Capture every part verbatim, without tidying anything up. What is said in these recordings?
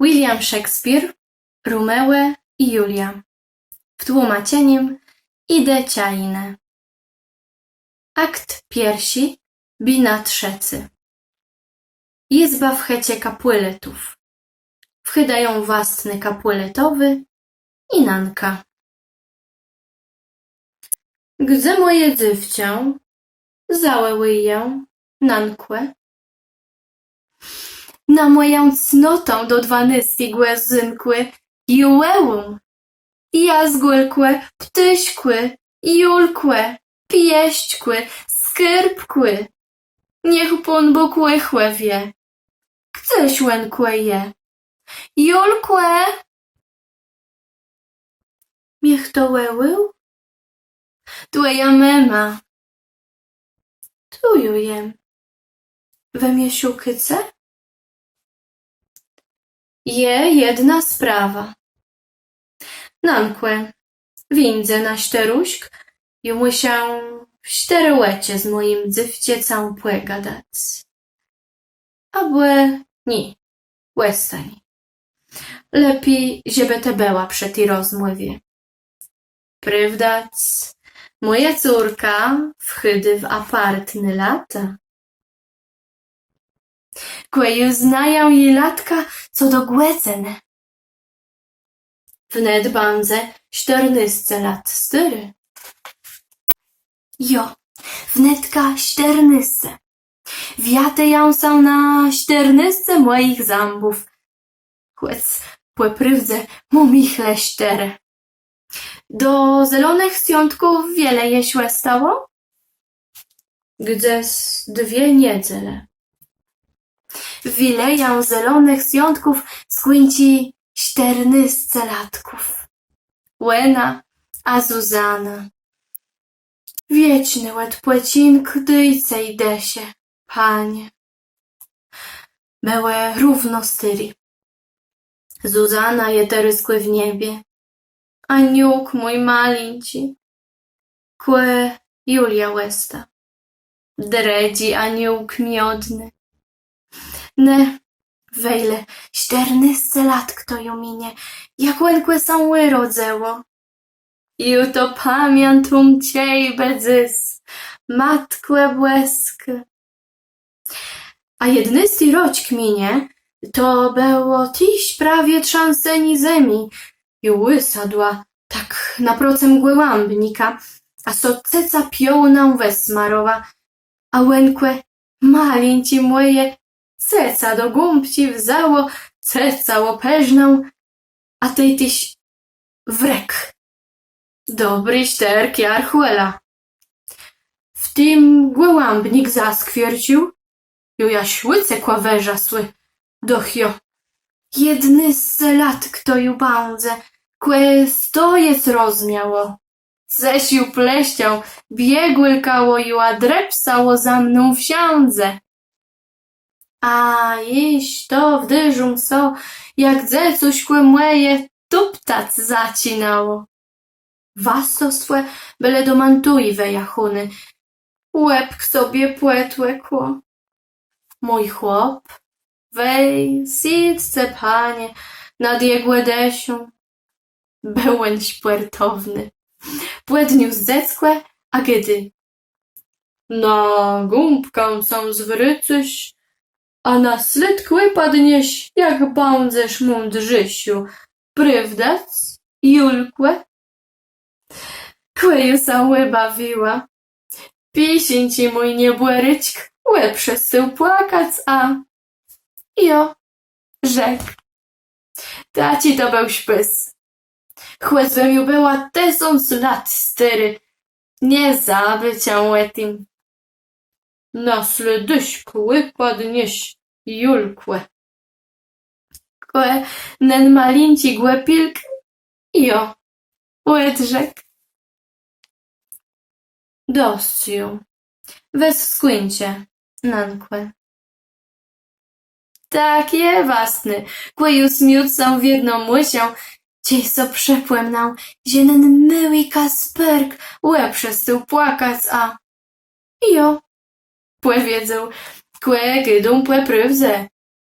William Shakespeare, Romeo i Julia. W tłómaczenim Idë Czajny. Akt pierszi, bina trzecô. Jizba w chëczë Kapùletów. Wchôdają wastnô Kapùletowô i nënka. Gdze mòje dzéwczã? Zawòłôj jã, nënkò. Na mòjã cnotã do dwanôsti gòdzënkù, jô wòłóm. Jaskùlkò, ptôszkù, Julkò, piesczkù, skôrbkù. Niech Pón Bóg òchòwie. Gdzeż ònkò je? Julkò! Mie chto wòłôł? Twòja mëma. Tu jô jem. Wë mie szukôce? Je jedna sprawa. Nënkò, wińdzë na sztërk, jô mùszã w sztërë òczë z mòjim dzéwczãcã pògadac. Abò nié, òstań. Lepi, żebë të bëła przë ti rozmòwie. Prôwdac, mòja córka wchôdô w apartné lata. Kò jô znajã ji latka co do gòdzënë. Wnet bãdze sztërnôsce lat stôrô. Jo, wnetka sztërnôsce. Wëjadajã sã na sztërnôsce mòjich zãbów. Chòc pò prôwdze móm jich le sztërë. Do Zelonëch Swiątków wiele jesz òstało? Gdzes dwie niedzele. Wilëjã Zelonëch Swiątków skùńczi sztërnôsce latków. Òna a Zuzana. Wieczny òdpòczink dôjce ji dëszë, Panie. Bëłë równo stôré. Zuzana je terôzkù w niebie. Aniółk mój malinczi. Kò Julia òsta. Drëdżi aniółk miodny. Në, wejle, sztërnôsce lat to ju minie, jak òno sã ùrodzëło. Jô to pamiãtóm czej bë dzys, Matkò Bòskô. A jednôsti roczk minie, to bëło téż prawie trzãsenié zemi. Jô ùsadła tak naprocëm gòłãbnika, a so cëca piołnã wësmarowa, a òno malinczi mòje cëca do gãbczi wzãło, cëca òpérznã, a tej téż wrëk. Dobri sztërk jarchòla. W tim gòłãbnik zaskwiercził, jô jaż ùcekła wërzasłô. Doch jo, jednôsce lat to ju bãdze, kò stojec rozmiało. Cëż jô pleszczã, biegôlkało jô, a drepsało za mną wszãdze. A jesz to wdôrzóm so, jak dzecuszkò mòje tuptac zaczinało. Wastwò bëło do Mantuji wëjachóné. Łebk sobie pòtłëkło. Mój chłop, wej, swiécce, Panie, nad jegò dëszą. Béł òn szpòrtowny. Pòdniósł dzeckò, a gôdô: Na gãbkã sã zwrócysz, a na slôdk ùpadniesz, jak bãdzesz mądrzészô. Prôwdac, Julkò? Kò jô sã ùbawiła. Piãkny mój niebòrôczk òprzestôł płakac, a jo, rzekł. Taczi to béł szpôs. Chòcbëm jô bëła tësąc lat stôrô, nie zabãdã ò tim. Na slôdk ùpadniesz, Julkò. Kò nen malinczi głëpilk, jo, òdrzekł. Dosc ju. Wez skùńczë, nënkò. Tak je wastnô, kò jô smiôc sã wiedno mùszã, czej so przëpòmnã, że nen môłi Kasperk òprzestôł płakac, a jo, pòwiedzôł, kò gôdóm pò prôwdze,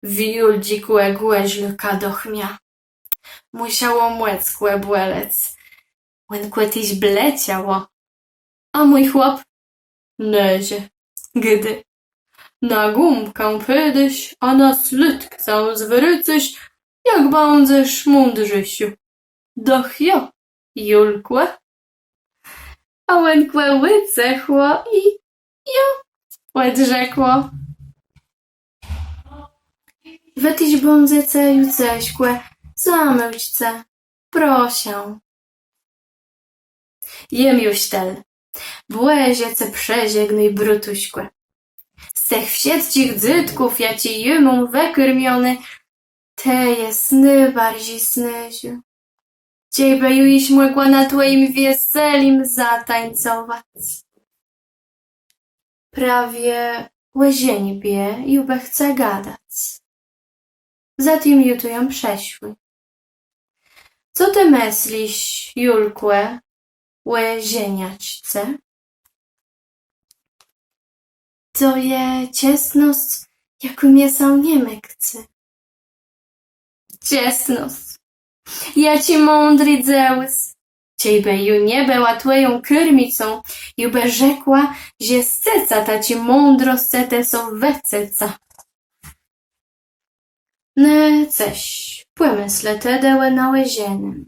wiôldżégò gòrzlëka doch mia. Mùszało mòckò bòlec. Òno kò téż blekało. A mój chłop? Nëże, gôdô. Na gãbkã pùdzesz, a na slôdk sã zwrócysz, jak bãdzesz mądrzészô. Doch jo, Julkò. A òno kò ùcëchło i jo, òdrzekło. Wë téż bãdzece ju cëszkò, zamilczce, proszã. Jem ju sztël. Bòże ce przeżegnôj, brutëszkò. Z tëch wszëtczich dzôtków, jaczé jô móm wëkôrmioné, të jes nôbarżi snôżô. Czejbë jô jesz mògła na twòjim wieselim zatańcowac. Prawie ò żeńbie jô bë chca gadac. Za tim jô tu jem przëszła. Co të mëslisz, Julkò, ò żeniaczce? To je czestnosc, jakô mie sã nie mdze. Czestnosc. Jaczi mądri dzéwùs. Czejbë jô nie bëła twòją kôrmicą, jô bë rzekła, że z cëca taczi mądroscë të so wëcëca. Në cëż, pòmëslë tedë ò nałożenim.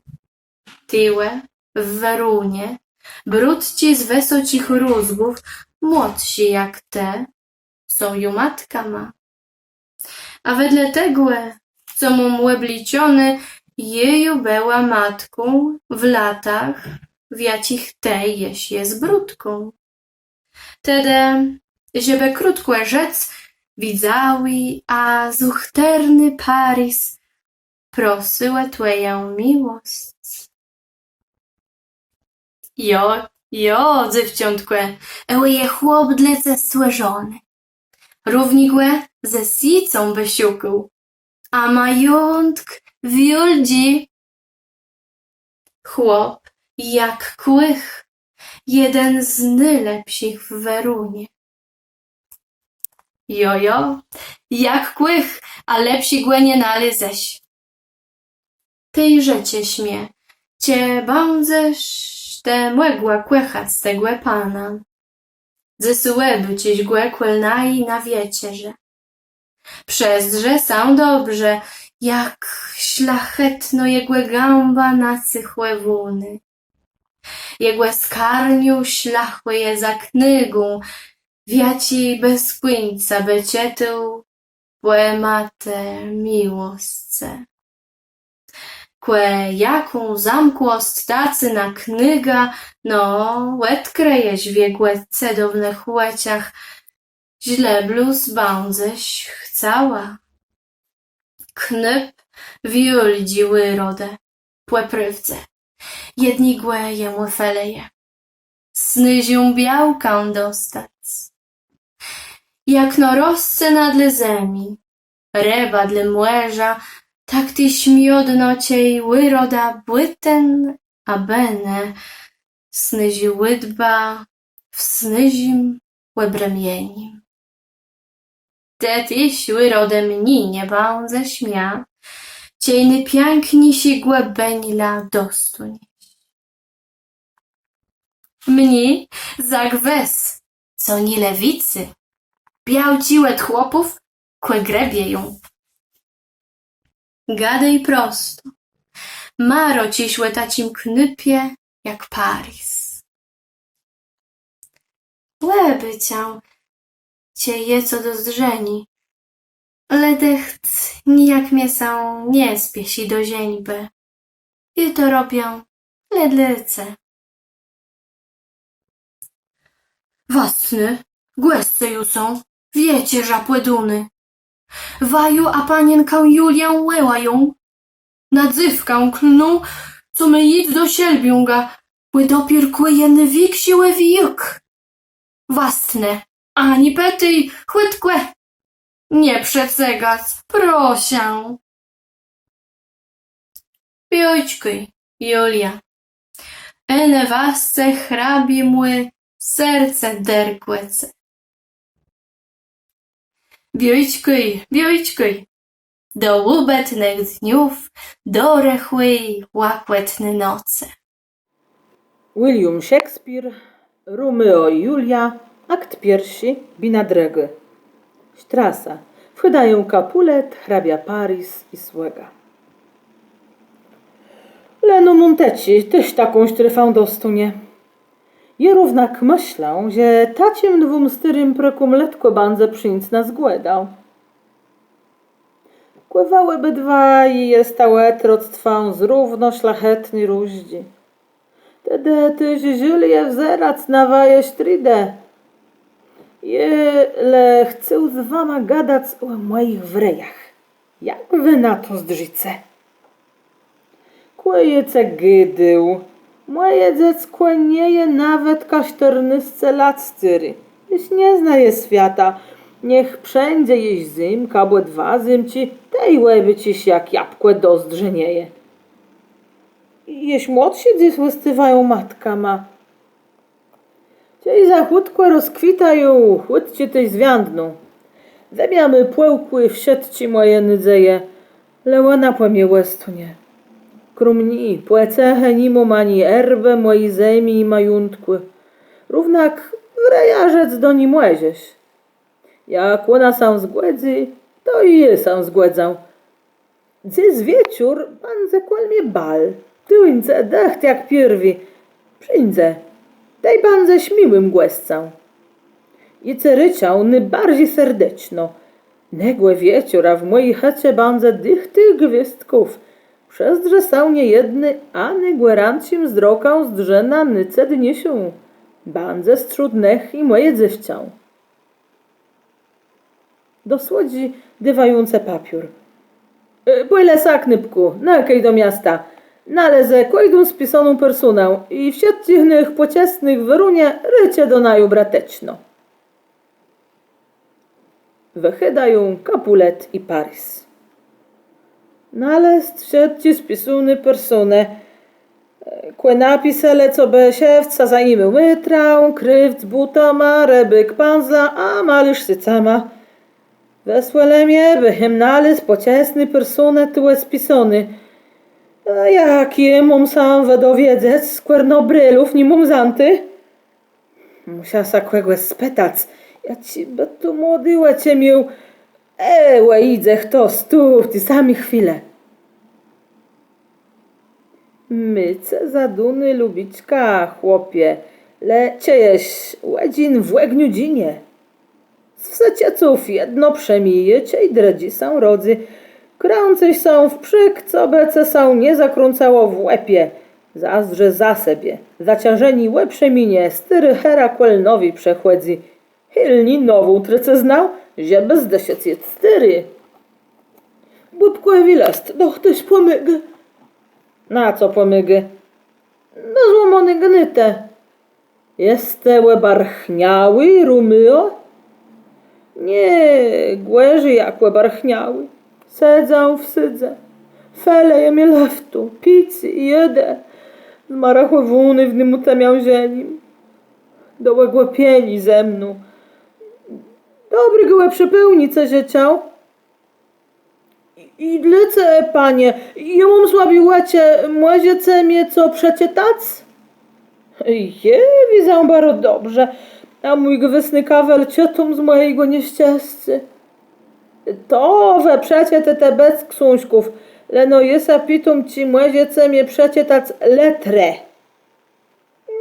Tuwò, w Weronie, brutczi z wësoczich rózgów, młodszé jak të, są ju matkama. A wedle tegò, co móm òbliczoné, jô ju bëła matką w latach, w jaczich të jesz jes brutką. Tedë, żebë krótkò rzec, widzałi a zuchterny Paris prosy ò twòjã miłosc. Jo, jo, dzéwczątkò, òn je chłop dlô ce stwòrzony. Równik ò ze swiécą bë szukôł, a majątk wiôldżi. Chłop jak kùch, jeden z nôlepszich w Weronie. Jo, jo, jak kùch, a lepszégò nie nalézesz. Tej rzeczë mie, czë bãdzesz të mògła kòchac tegò pana? Dzysô òbôczisz gò kòl naju na wieczerzë. Przezdrzë sã dobrze, jak szlachetno jegò gãba nacéchòwónô. Jegò skarniô szlachùje za knégą, w jaczi bez kùńca bë czëtôł pòematë miłoscë. Kò jaką zamkłosc ta cësznô knéga, no, òdkrëjesz w jegò cëdownëch òczach, żlë blós bãdzesz chcała. Knôp wiôldżi ùrodë, pò prôwdze, jednégò jemù felëje. Snôżą białkã dostac. Jak no rosce na dle zemi rëba dle mòrza, tak téż miodno czej ùroda bùten a bëne snôżi ùdba w snôżim òbrëmienim. Të téż ùrodë mni nie bãdzesz mia, czej nôpiãkniészégò bënla dostóniesz. Mni za gwës, co nié le wicy, białczi òd chłopów kò grëbieją. Gadôj prosto. Marzisz ò taczim knôpie jak Paris. Òbôczã, czej je co do zdrzeniô. Le dëcht nijak mie sã nie spieszi do żeńbë. Jô to robiã le dlô ce. Wastnô, gòsce ju są, wieczerzô pòdónô. Waju a panienkã Juliã wòłają. Na dzéwkã klną, co mô jic do Szelbiąga, bò dopiérkò je nôwikszi òwiôk. Wastnô, ani pëtôj, chùtkò. Nie przecygac, proszã. Biôczkùj, Julia. Ë ne wasce hrabimù serce dërkòce. Biôczkùj, biôczkùj. do ùbëtnëch dniów, do rëchłi, łakòtny nocë. William Shakespeare, Romeo i Julia, akt pierszi, bina drëgô. Sztrasa. Wchôdają Capulet, hrabia Paris i słëga. Leno Montecchi téż taką sztrôfã dostónie. Jô równak mëszlã, że taczim dwóm stôrim prëkóm letkò bãdze przińc na zgòdã. Kò wa òbëdwaji jesta òtroctwã z równo szlachetny różdżi. Tedë téż żôl je wzerac na waje sztridë. Jô le chcã z wama gadac ò mòjich wrejach. Jak wë na to zdrzice? Kò jô ce gôdôł, mòje dzeckò nie je nawetka sztërnôsce lat stôré. Jesz nie znaje swiata. Niech przińdze jesz zymk abò dwa zymczi, tej òbôczisz, jak jabkò dozdrzenieje. Jesz młodszi dzys òstôwają matkama. Czej za chùtkò rozkwitają, chùtczi téż zwiãdną. Zemia mie pòłkła wszëtczé mòje nôdzeje, le òna pò mie òstónie. Króm ni pòcechë ni móm ani erbë mòji zemi i majątkù. Równak wrejarzëc do ni mòżesz. Jak òna sã zgòdzy, to i jô sã zgòdzã. Dzys wieczór bãdze kòl mie bal. Tuńce dëcht jak pierwi. Przińdze. Tej bãdzesz miłim gòscã. Jô ce rôczã nôbarżi serdeczno. Negò wieczora w mòji chëczë bãdze dëcht tëch gwiôzdków. Przëzdrzë sã niejedny, a nôgòrãcym zdrokã zdrzë na nôcëdniészą. Bãdze strzód nëch i mòje dzéwczã. Do słëdżi dôwającë papiór. E, pòj le sa, knôpkù, nëkôj do miasta. Nalezë kòżdą spisóną persónã i wszëtczich nëch pòczestnëch w Werónie rôczë do naju bratëczno. Wëchôdają Capulet i Paris. Nalezc wszëtczé spisóné persónë. Kò napiselë, cobë szewc sã zajimôł mëtrã, krôwc bótama, rëbôk pãdzlã, a malôrz sécama. Wësłelë mie, bëchëm nalôzł pòczestné persónë tuwò spisóné. A jak jô móm sã wëdowiedzec, skòrno brëlów ni móm wzãtëch? Mùszã sã kògò spëtac, jaczi bë tu młodi òczë miôł. E, ò, jidze chtos tu w ti sami chwilë. Mô ce zadóné lubiczka, chłopie, le czëjesz, òdżin w ògniu dżinie. Z wsë Czechów jedno przemije, czej drëdżé sã rodzy. Krãcësz sã w przék, cobë ce sã nie zakrãcało w łepie. Zazdrzë za sebie. Zacãżenié òprzeminie, stôrô hera kòl nowi przechòdzy. Hilni nową trëcëznã, żebë zdëszëc jesz stôri. Bóbkòwi lëst doch téż pòmôgô. Na co pòmôgô? Na złómóné gnôtë. Jesta òbarchniałi, Romeo? Nié, gòrzi jak òbarchniałi. Sedzã w sôdzë. Felëje mie lëftu, picy i jôdë. Zmarachòwóny w nym ùcemiãżenim. Do ògłëpieniô ze mną. Dobrégò òprzëpełniô cë żëczã. I, i dlôte, panie, jô móm słabé òczë, mòżece mie co przeczëtac? Jô widzã baro dobrze, a mój gwôsny kawel czëtóm z mòjégò nieszczescô. To wë przeczëtôta bez ksążków, leno jô sã pitóm, czë mòżece mie przeczëtac lëtrë.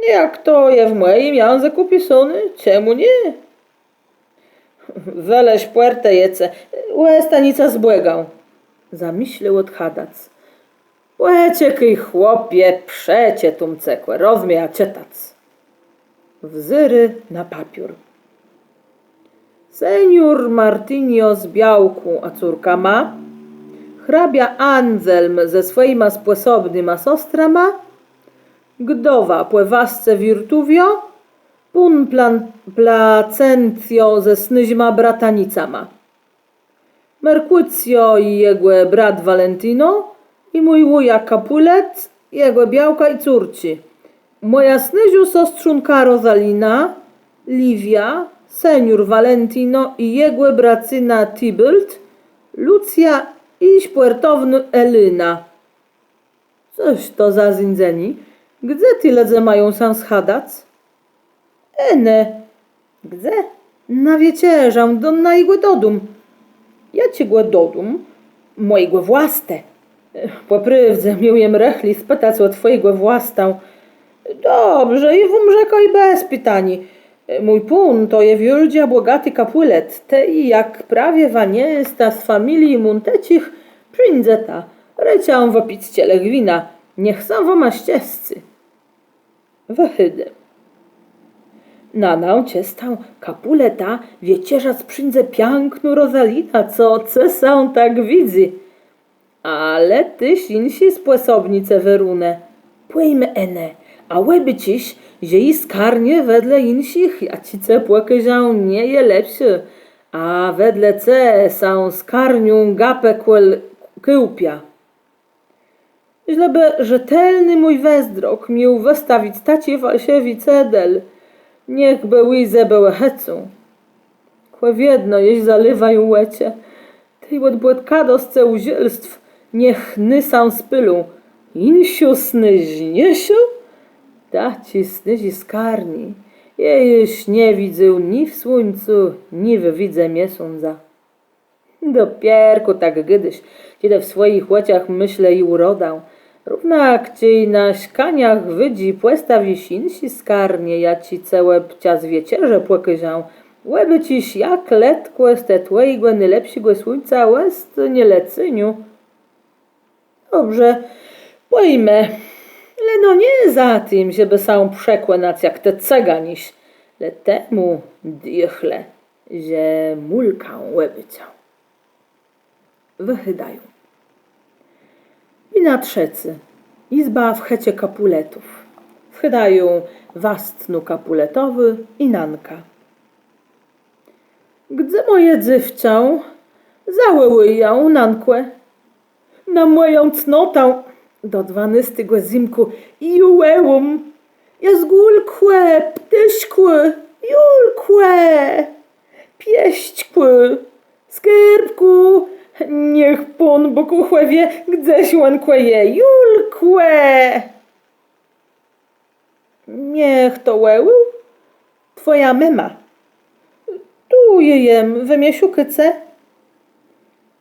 Jak to je w mòjim jãzëkù pisóné, czemù nié? Wë le szpòrtëjece, òstańce z Bògã. Zamëszlôł òdchadac. Òczekôj, chłopie, przeczëtóm cë, kò rozmiejã czëtac. Wzérô na papiór. Seniór Martinio z białką a córkama, hrabia Anzelm ze swòjima spòsobnyma sostrama, gdowa pò wasce Wirtuwio, pón Plan-, Placencjo ze snôżima bratanicama. Merkùcjo i jegò brat Walentino, i mój wùja Kapùlet, jegò białka i córczi. Mòja snôżô sostrzónka Rozalina, Livia, seniór Walentino i jegò bracyna Tybalt, Lucja i szpòrtownô Elena. Cóż to za zéńdzenié? Gdze ti lëdze mają sã schadac? Ene. Gdze? Na wieczerzã, do najégò dodóm. Jaczégò dodóm? Mòjégò włastë. Pò prôwdze, miôł jem rëchli spëtac ò twòjégò włastã. Dobrze, i wóm rzekã i bez pitaniô. Mój pón to je wiôldżi a bògati Kapùlet. Tej jak prawie wa nie jesta z familie Mònteccich, przińdzeta. Rôczã wëpic czelich wina. Niech sã wama szczescy. Wëchôdóm. Na nã ùcztã Kapùleta wieczerzac przińdze piãknô Rozalina, co cë sã tak widzy. Ale téż jinszi spòsobnicë wërónë. Pòjmë, Ene, a òbôczisz, że ji skarniô wedle jinszich, jaczi cë pòkôżã, nie je lepszô, a wedle ce sã skarnią gapë kòl kôłpia. Żlëbë rzetelny mój wëzdrok miôł wëstawic taczi falszëwi cedel, niechbë łzë bëłë hecą. Kò wiedno jesz zaléwają òczë. Tej òd bòtkadoscë ùżôlstw niech nen sã spôlą. Jinszą snôżniészą? Taczi snôżi skarni jô jesz nie widzôł ni w słuńcu, ni w widze miesądza. Dopiérkù tak gôdôsz, czedë w swòjich òczach mëslë i ùrodã. Równak czej na szkaniach wôdżi pòstawisz jinszé skarnie, jaczé cë òb czas wieczerzë pòkôżã, òbôczisz, jak letkò z te twòjégò nôlepszégò słuńca òstónie le céniô. Dobrze, pòjmë. Leno nié za tim, żebë sã przekònac, jak të cëganisz, le temù diôchle, że mùlkã òbôczã. Wëchôdają. Bina trzecô. Jizba w chëczë Kapùletów. Wchôdają wastnô Kapùletowô i nënka. Gdze mòje dzéwczã? Zawòłôj jã, nënkò. Na mòjã cnotã, do dwanôstégò zymkù ju wòłóm. Jaskùlkò, ptôszkù, Julkò, piesczkù, skôrbkù, niech Pón Bóg ùchòwie, gdzeż ònkò je, Julkò. Nié, chto wòłôł? Twòja mëma. Tu jô jem, wë mie szukôce?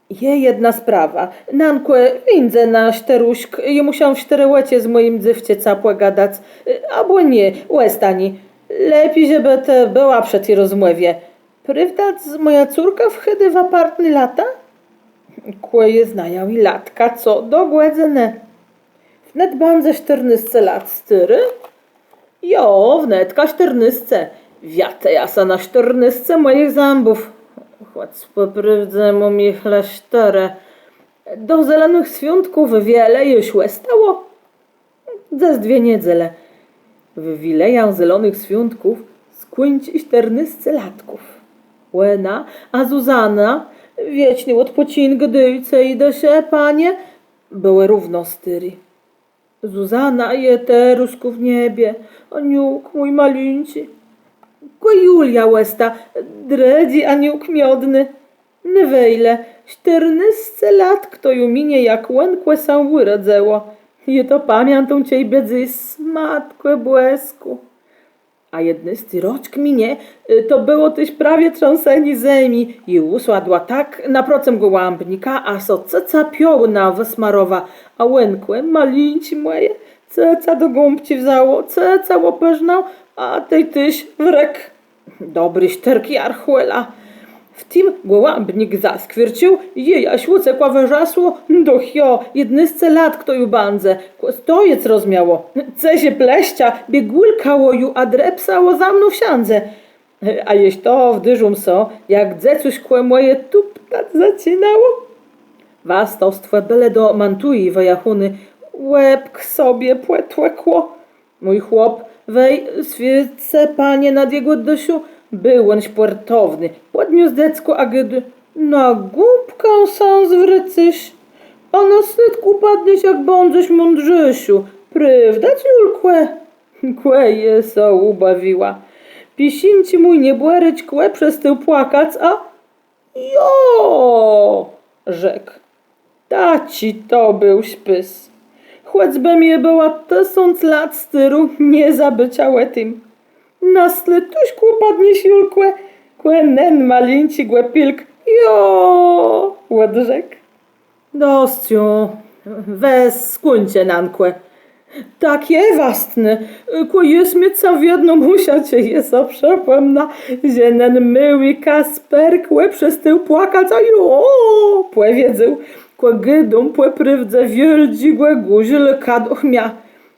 Je jedna sprawa. Nënkò, wińdzë na sztërëszk, jô mùszã w sztërë òczë z mòjim dzéwczãcã pògadac. Abò nié, òstani. Lepi, żebë të bëła przë ti rozmòwie. Prôwdac mòja córka wchôdô w apartné lata? Kò jô znajã ji latka co do gòdzënë. Wnet bãdze sztërnôsce lat stôrô? Jo, wnetka sztërnôsce. Wiatëjã sã na sztërnôsce mòjich zãbów. Chòc pò prôwdze móm jich le sztërë. Do Zelonëch Swiątków wiele jesz òstało? Ze dwie niedzele. W wilëjã Zelonëch Swiątków skùńczi sztërnôsce latków. Òna a Zuzana, wieczny òdpòczink dôjce ji dëszë, Panie, bëłë równo stôré. Zuzana je terôzkù w niebie, aniółk mój malinczi. Kò Julia òsta, drëdżi aniółk miodny. Në wejle, sztërnôsce latkò to ju minie, jak ònkò sã ùrodzëło. Jô to pamiãtóm, czej bë dzys, Matkò Bòskô. A jednôsti roczk minie, to bëło téż prawie trzãsenié zemi. Jô ùsadła tak naprocëm gòłãbnika, a so cëca piołënã wësmarowa, a ònkò, malinczi mòje, cëca do gãbczi wzãło, cëca òpôrznã, a tej téż w rëk. Dobri sztërk jarchòla. W tim gòłãbnik zaskwiercził, jô jaż ùcekła wërzasłô, doch jo, jednôsce latkò to ju bãdze, kò stojec rozmiało. Cëż jô pleszcza, biegùlkało ju a drepsało za mną wszãdze. A jesz to wdôrzóm so, jak dzecuszkò mòje tuptac zaczinało. Wastowstwò bëlë do Mantui wëjachóny, łebk sobie pòtłëkło. Mój chłop, wej, swiécë, Panie, nad jegò dëszą, béł òn szpòrtowny, pòdniósł dzeckò a gôdô: Na gãbkã sã zwrócysz, a na sétk ùpadniesz, jak bãdzesz mądrzészô. Prôwda, Julkò? Kò jô so ùbawiła. Pisinczi mój niebòrôczk òprzestôł płakac, a Jo! Rzekł. Taczi to béł szpôs. Chòcbëm jô bëła tësąc lat stôrô, nie zabãdã ò tim. Na slôdk ùpadniesz, Julkò, kò nen malinczi głëpilk jo òdrzekł. Dosc ju, wez skùńczë, nënkò. Tak je, wastnô, kò jô smiôc sã wiedno mùszã, czej jô so przëpòmnã, że nen môłi Kasperk òprzestôł płakac, a jo pòwiedzôł, kò gôdóm pò prôwdze, wiôldżégò guzlëka doch mia.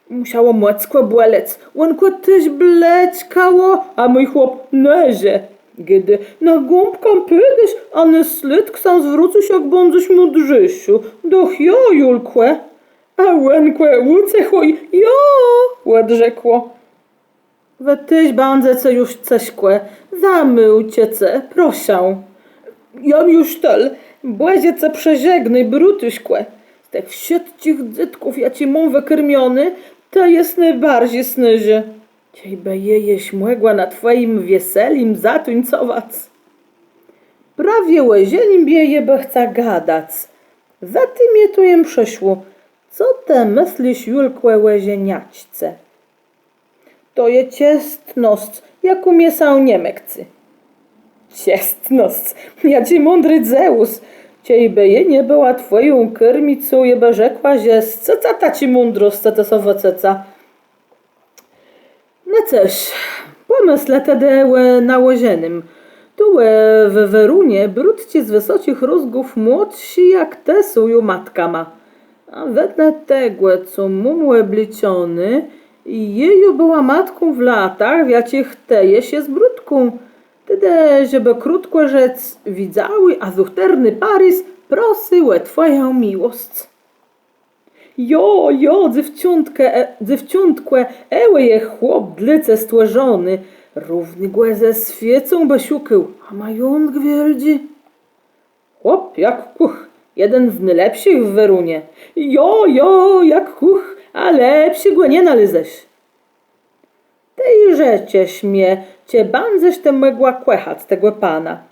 Mùszało mòckò bòlec, ònkò téż bleczkało, a mój chłop nôże. Gôdô: na gãbkã pùdzesz, a na slôdk sã zwrócysz, jak bãdzesz mądrzészô. Doch jo, Julkò. A ònkò ùcëchło i jo òdrzekło. Wë téż bãdzece ju cëszkò, zamilczëce, proszã. Jô jem ju tëli, Bòże ce przeżegnôj, brutëszkò. Z tëch wszëtczich dzôtków, jaczé móm wëkarmioné, të jes nôbarżi snôżô. Czejbë jô jesz mògła na twòjim wieselim zatuńcowac. Prawie ò żeńbie jô bë chca gadac. Za tim jô tu jem przëszła. Co të mëslisz, Julkò, ò żeniaczce? To je czestnosc, jaką mie sã nie mkcy. Czestnosc? Jaczi mądri dzéwùs! Czejbë jô nie bëła twòją karmicą, jô bë rzekła, że z cëca taczi mądroscë të so wëcëca. No cëż, pòmëslë tedë ò nałożenim. Tu, e, w Weronie brutczi z wësoczich rózgów młodszé jak të są ju matkama. A wedle tegò, co móm òbliczoné, jô ju bëła matką w latach, w jaczich të jesz jes brutką. Tedë, żebë krótkò rzec, widzałi a zuchtërny Paris prosy ò twòjã miłosc. Jo, jo, dzéwczątkò, e, dzéwczątkò, ë je chłop dlô ce stwòrzony, równégò ze swiecą bë szukôł, a majątk wiôldżi. Chłop jak kùch, jeden z nôlepszich w Weronie. Jo, jo, jak kùch, a lepszégò nie nalézesz. Tej rzeczë mie, czë bãdzesz të mògła kòchac tegò pana.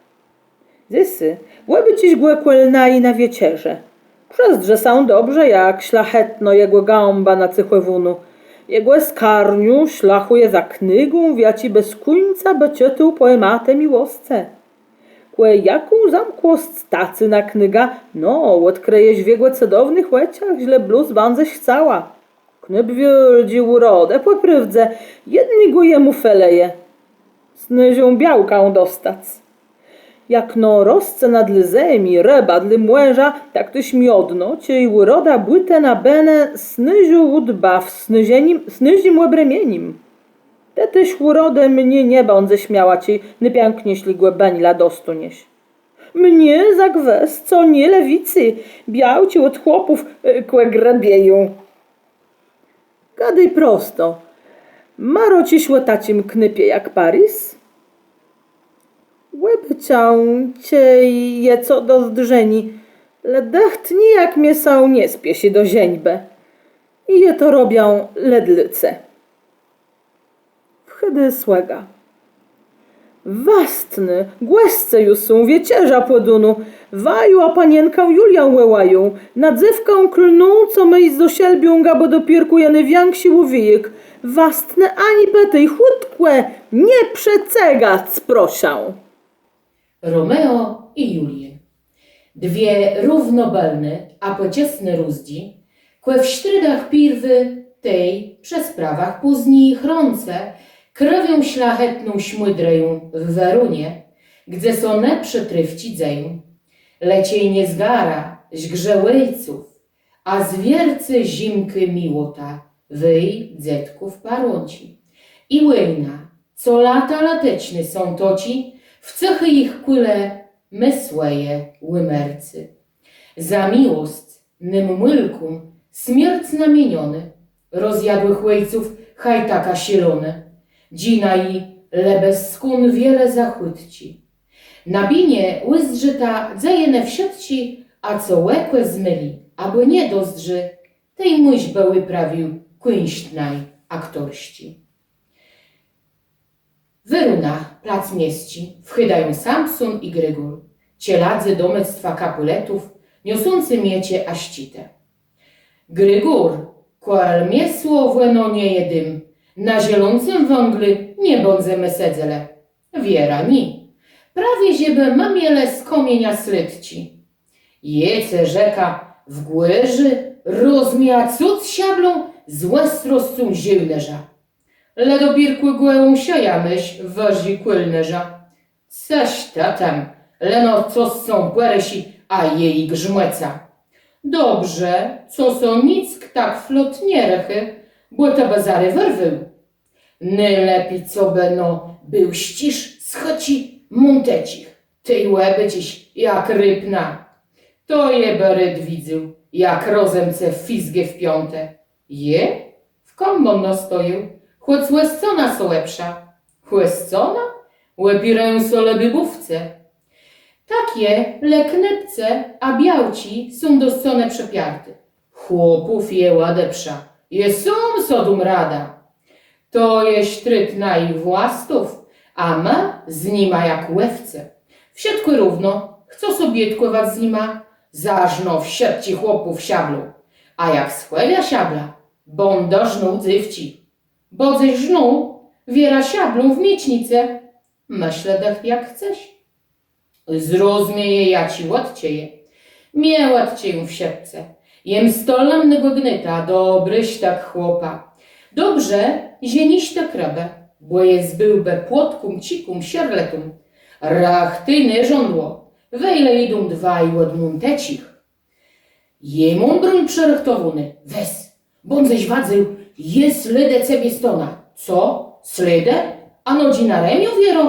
Dzysô òbôczisz gò kòl naju na wieczerzë. Przëzdrzë sã dobrze, jak szlachetno jegò gãba nacéchòwónô. Jegò skarniô szlachùje za knégą, w jaczi bez kùńca bë czëtôł pòematë miłoscë. Kò jaką zamkłosc tacynô knéga, no, òdkrëjesz w jegò cëdownëch òczach, żlë blós bãdzesz chcała. Knôp wiôldżi ùrodë, pò prôwdze, jednégò jemù felëje. Snôżą białkã dostac. Jak no rosce na dlô zemi, rëba dlô mòrza, tak téż miodno, czej ùroda bùtë na bënë snôżô ùdba w snôżim, snôżim òbrëmienim. Të téż ùrodë mni nie bãdzesz miała, czej nôpiãkniészégò bënla dostóniesz. Mni za gwës, co nié le wicy, białczi òd chłopów, e, kò grëbieją. Gadôj prosto. Marzisz ò taczim knôpie jak Paris? Òbôczã, czë je co do zdrzeniô, le dëcht nijak mie sã nie spieszi do żeńbë. I jô to robiã le dlô ce. Wchôdô słëga. Wastnô, gòsce ju są, wieczerzô pòdónô. Waju a panienkã Juliã wòłają. Na dzéwkã klną, co më ji zoszelbią, gôdô dopiérkù jen wiãkszi òwijôk. Wastnô, ani pëtôj, chùtkò, nie przecëgac, proszã. Romeo i Juliô. Dwie równo bëlné a pòczestné rózgi, kò w sztridach pierwi tej, przë sprawach pózni chrącë, krwią szlachetną szmùdrëją w Weronie, gdze so nôprzetrôfczi dzeją. Le czej nie zgara żgrze òjców, a zwiercô zymkô miłota wej dzecków parłãczi. I wòjna, co lata lateczné sã toczi, w cëchi jich kùlë mô swòje ùmercé. Za miłosc nym mùlkóm smierc namienionô, rozjadłëch òjców chaj takô szalonô, dżinô ji le bez skón wiele za chùtczi. Na binie ùzdrzita dzejënë wszëtczi, a co òkò zmilë abò nie dozdrzi, tej mùsz bë wëprawił kùńszt naj aktorsczi. Werona, plac miesczi, wchôdają Samson i Grégór. Czeladzë domôctwa Kapùletów niosący miecze a szczitë. Grégór, kòl mie słowò, no nie je dim, na żôlącym wãglu nie bãdzemë sedzelë. Wierã nié. Prawie żebë më mielë z kamienia slôdczi. Jô cë rzekã, w górze rozmieja cuc szablą z òstroscą żôłnérza. Le dopiérkù gòłą szëjã môsz wëżi kòlnérza. Cëż të tam, leno cos sã pòrëszi, a jô grzmòcã. Dobrze, co sã nick tak flot nie rëchô, bò të bë zarô wërwôł. Nôlepi, cobë no béł szczisz z chëczi Mònteczich, tej òbôczisz, jak rëpnã. To jô bë rôd widzôł, jak rozem cë fizgô w piãtë. Jô? W kóm bãdã stojôł, chòc ò scanã sã òprã. Ò scanã? Òpiéróm sã le bibówce. Tak je, le knôpce a białczi są do scanë przëpiarti. Chłopów jô òdeprã, jô sóm so dóm radã. To je sztrid najich wastów, a më z nima jak òwce. Wszëtkò równo, chcã so biôtkòwac z nima, zarznã wszëtczich chłopów szablą. A jak schòwiã szablã, bãdã rznął dzéwczi. Bãdzesz rznął? Wierã szablą w miecznicë. Mëslë dëcht jak chcesz. Zrozmieje, jô cë òdczëjã. Mie òdczëją wszëtcë. Jem stolnégò gnôta, dobri sztëk chłopa. Dobrze, że nie sztëk rëbë, bò jes béłbë płotką, cziką, szërlëtą. Rëchtëj nierządło. Wejle jidą dwaj òd Mònteczich. Jô móm bróń przërëchtowóną, wez, bãdzesz wadzył, jô slôdë cebie stónã. Co? Slôdë? A nodżi na remiã wierã?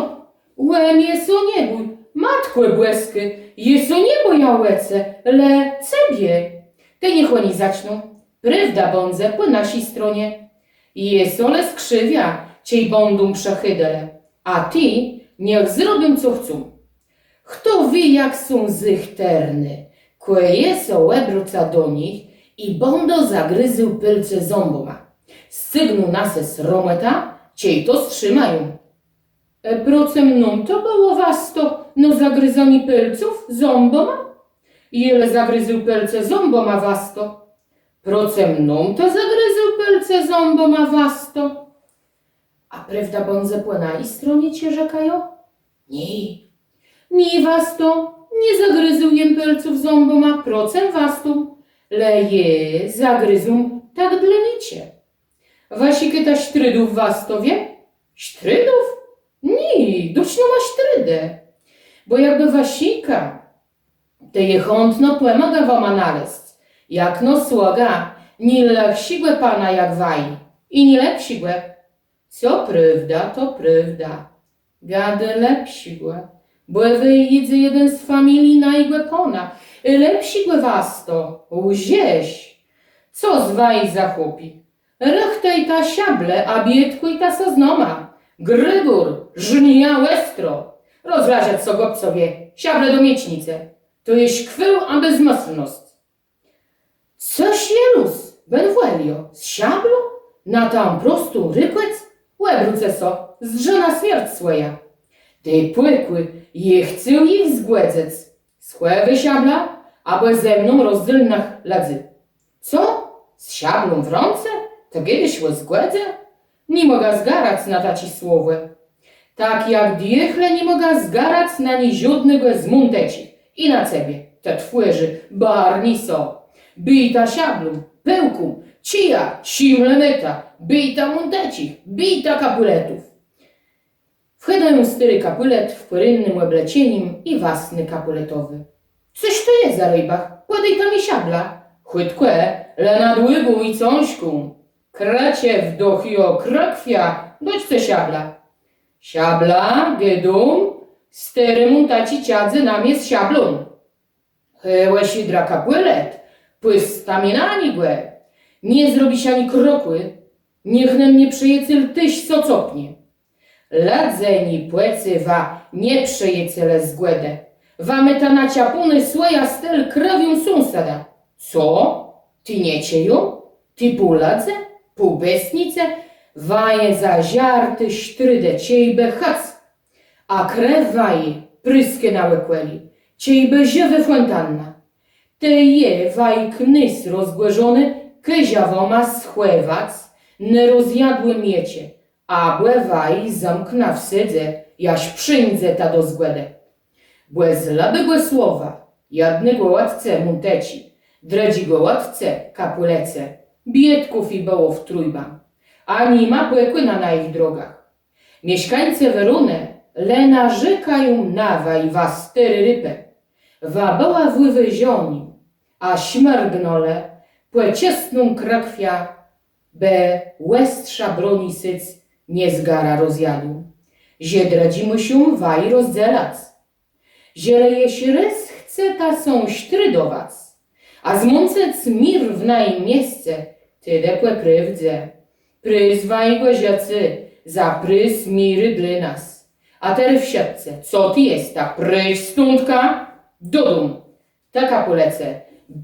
Ò mie sã nie bój, Matkò Bòskô, jô sã nie bòjã ò ce, le cebie. Tej niech òni zaczną. Prôwda bãdze pò naszi stronie. Jô sã le skrzëwiã, czej bãdą przechôdelë, a të niech zrobią, co chcą. Chto wié, jak są zëchtërny, kò jô sã òbrócã do nich i bãdã zagrizôł pôlce zãbama. Scygnął na se sromòtã, czej to strzimają. E, procëm nóm to bëło, wasto, no zagrizanié pôlców zãbama? Jô le zagrizôł pôlce zãbama, wasto. Procëm nóm to zagrizôł pôlce zãbama, wasto. A prôwda bãdze pò naji stronie, czej rzekã jô? Nié. Nié, wasto, nie zagrizôł jem pôlców zãbama procëm wastóm, le jô zagrizôł tak dlô nicze. Wa szëkôta sztridów, wastowie? Sztridów? Nié, dëcht ni ma sztridë. Bò jakbë wa szëka, tej jô chãtno pòmògã wama nalezc. Jakno słëga, ni lepszégò pana jak waji. I ni lepszégò. Co prôwda, to prôwda. Gôdô lepszégò, bò wej jidze jeden z familie najégò pana. Lepszégò, wasto, łżesz. Co z waji za chłopi? Rëchtëjta szable, a biôtkùjta sã z nama. Grégór, rznijã òstro. Rozlazëc sã, gòpcowie, szable do miecznicë. To je szkwôł a bezmëslnosc. Cëż je lóz, benwòlio, z szablą? Na tã prostą rëkòc? Òbrócë sã, zdrzë na smierc swòjã. Tej pòkù jô chcôł jich zgòdzëc. Schòwôj szablã, abò ze mną rozdzél nëch lëdzy. Co? Z szablą w rãce? Të gôdôsz ò zgòdze? Ni mògã zgarac na taczé słowò. Tak jak diôchle ni mògã zgarac na niżódnégò z Mònteczich. I na cebie, të twòrze, barni sã. Bijta szablą, pôłką, czijã, szimlënetã, bijta Mònteczich, bijta Kapùletów. Wchôdają stôri Kapùlet w pòrénnym òbleczenim i wastny Kapùletowi. Cëż to je za rëbôk? Pòdôjta mie szablã. Chùtkò, le na długą i cãżką. Krëcze wdôchô, krëkwiô, dôjże mie szablã. Szablã, gôdóm, stôri Mònteczi czadze na mie z szablą. Hewò, szëdra Kapùlet, pùscë mie na niegò. Nie zrobisz ani krokù, niech nen nieprzëjacel téż sã copnie. Lëdze, nie pòcë wa, nieprzëjacele zgòdë. Wa môta naczapóné swòjã stel krwią sąsada. Co? Ti nie czëją? Ti pół lëdze, pół besnicë, waje zażarté sztridë, czejbë hëc. A krew waji prëskô na òkòlé, czejbë żëwô fòntanna. Tej jô waju knôz rozgòrzony kôżã wama schòwac na rozjadłé miecze, abò waju zamknã w sôdzë, jaż przińdzeta do zgòdë. Bò z lëbégò słowa, jednégò òd ce, Munteczi, drëdżégò òd ce, Kapùlecë, biôtków ju bëło w trujbã, a ni ma pòkù na najich drogach. Mieszkańce Weronë le narzékają na waju, wa stôrô rëpë. Wa bëła wëwôżonym, a smërgnãlë pòczestną krëkwią, bë òstrzã broni sôdz nie zgara rozjadłą, że drëdżi mùszą waju rozdzelac. Żelë jesz rôz chceta sã sztridowac, a zmãcëc mir w najim miesce, tedë pò prôwdze prôs wajégò żëcô za prôs miru dlô nas. A terô wszëtcë, co tu jesta, precz stądka, do dóm. Të, Kapùlecë,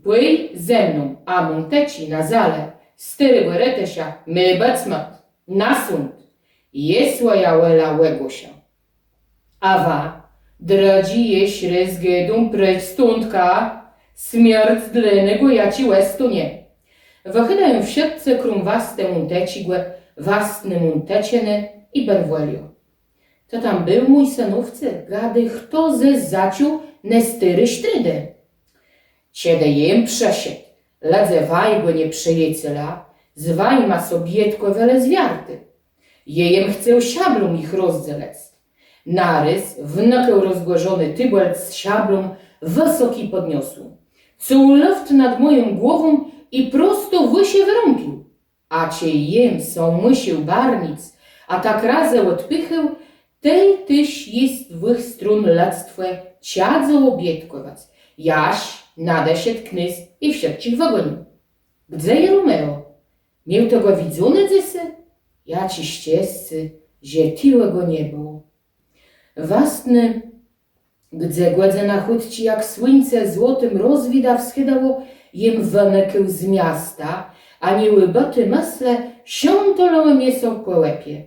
pòj ze mną, a Munteczi na zalë stôrégò retësza mô bëc mët na sąd. Jô swòjã wòlã ògłoszã. A wa, drëdżi jesz rôz gôdóm, precz stądka, smierc dlô negò, jaczi òstónie. Wëchôdają wszëtcë, króm wastë Munteccégò, wastnë Muntecënë i Benwòliô. Të tam béł, mój sënowcze? Gadôj, chto zôs zaczął ne stôré sztridë? Czedë jem przëszedł, lëdze wajégò nieprzëjacela z wajima so biôtkòwelë zwiarti. Jô jem chcôł szablą jich rozdzelëc. Narôz wnëkôł rozgòrzony Tybòlt z szablą wësok pòdniosłą, co lëft nad mòją głową i prosto w ùszë wërąbił. A czej jem sã mùszôł barnic, a tak razë òdpichôł, tej téż z dwùch strón lëdztwò czãdzało biôtkòwac, jaż nadeszedł knôz i wszëtczich wëgònił. Gdze je Romeò? Miôł të gò widzóné dzysô? Jaczé szczescé, że tu gò nie bëło. Wastnô, gdze gòdzëna chùtczi jak słuńce złotim rozwidã wschôdało, jem wënëkôł z miasta, a nieùbëté mëslë szãtolałë mie sã pò łepie.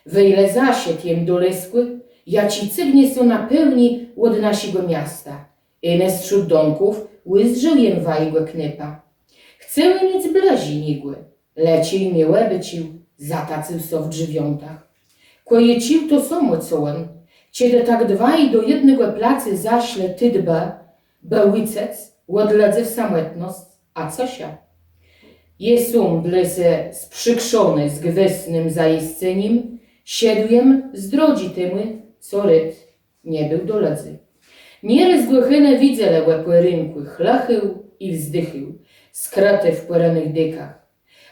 Wejle zaszedł jem do leskù, jaczi cygnie sã na pôłnié òd naszégò miasta, i ne strzód dąbków ùzdrzôł jem wajégò knôpa. Chcôł jem jic blëżi niegò, le czej mie òbôcził, zatacył sã w drzewiãtach. Kò jô czuł to samò co òn, czedë tak dwaj do jednégò placu zaszlë, tej bë, bë ùcec òd lëdzy w samòtnosc, a co sã. Jô sóm dlô se sprzikrzony z gwôsnym zajiscenim szedł jem z drodżi temù, co rôd nie béł do lëdzy. Nierôz gò hene widzelë ò pòrénkù, chlëchôł i wzdichôł, skrëti w pòrénëch dékach.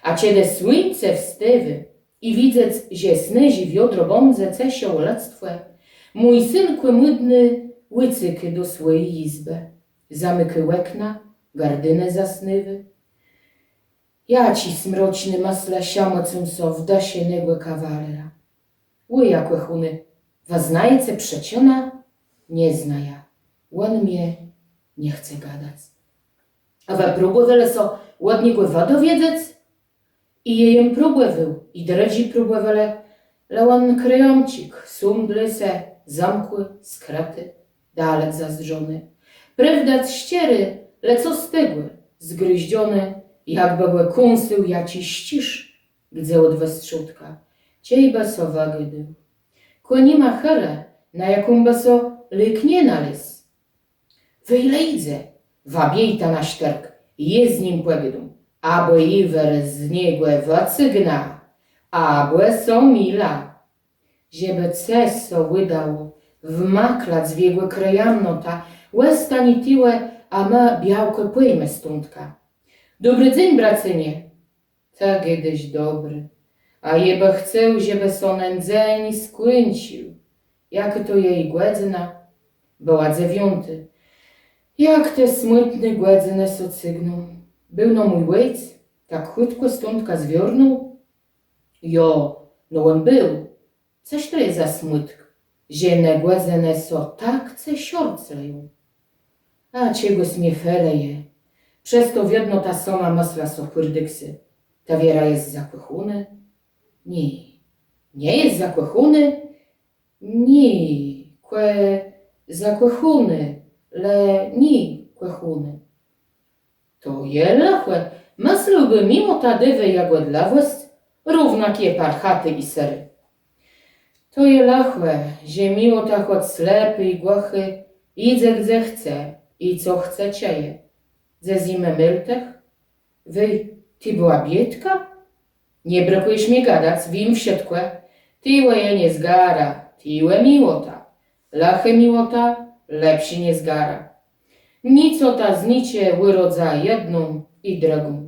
A czedë słuńce wstôwô i widzec, że snôżé wiodro bãdze cëszëło lëdztwò, mój syn kòmùdny ùcékô do swòji jizbë, zamikô òkna, gardinë zasnôwô. Jaczé smroczné mëslë szamòcą sã w dëszë negò kawalera. Wùja kòchóny, wa znajece przëczënã? Nie znajã. Òn mie nie chce gadac. A wa próbòwelë sã òd niegò wëdowiedzec? I jô jem próbòwôł, i drëdżi próbòwelë, le òn krëjamczik sóm dlô se zamkłi, skrëti, dalek zazdrzóny. Prôwdac szczéri, le co z tegò, zgrëzdzony, jakbë gò kąsył jaczi szczérz, gdze òd westrzódka, czejbë sã wëgôdôł. Kò ni ma chërë, na jaką bë sã lék nie nalôzł. Wejle jidze, wa biéjta na sztërk, jô z nim pògôdóm, abò jô wëraz z niegò wëcygnã, abò sã milã. Żebë ce sã ùdało wmaklac w jegò krëjamnotã, òstani tuwò, a më, białkò, pòjmë stądka. Dobri dzéń, bracynie. Të gôdôsz dobri. A jô bë chcôł, żebë sã nen dzéń skùńcził. Jakô to je gòdzëna? Bëła dzewiątô. Jak te smùtné gòdzënë sã cygną. Béł no mój òjc tak chùtkò stądka zwiornął? Jo, no òn béł. Cëż to je za smùtk, że ne gòdzënë sã tak ce szorcëją? A czegòs mie feleje. Przez to wiedno ta sama mësla sã pùrdëksô. Të wierã jes zakòchóny? Nié. Nie jes zakòchóny? Nié, kò zakòchóny, le nié kòchóny. To je lëché, mëslôłbë, miłota dôwô jagòdlëwòsc, równak je parchatô i sërô. To je lëché, że miłota, chòc slepô i głëchô, jidze, gdze chce, i co chce, czëje. Ze zëmë môltëch? Wej, të bëła biôtka? Nie brëkùjesz mie gadac, wiém wszëtkò. Tuwò je niezgara, tuwò miłota. Lëchô miłota, lepszô niezgara. Nicota z nicze ùrôdza jedną i drëgą.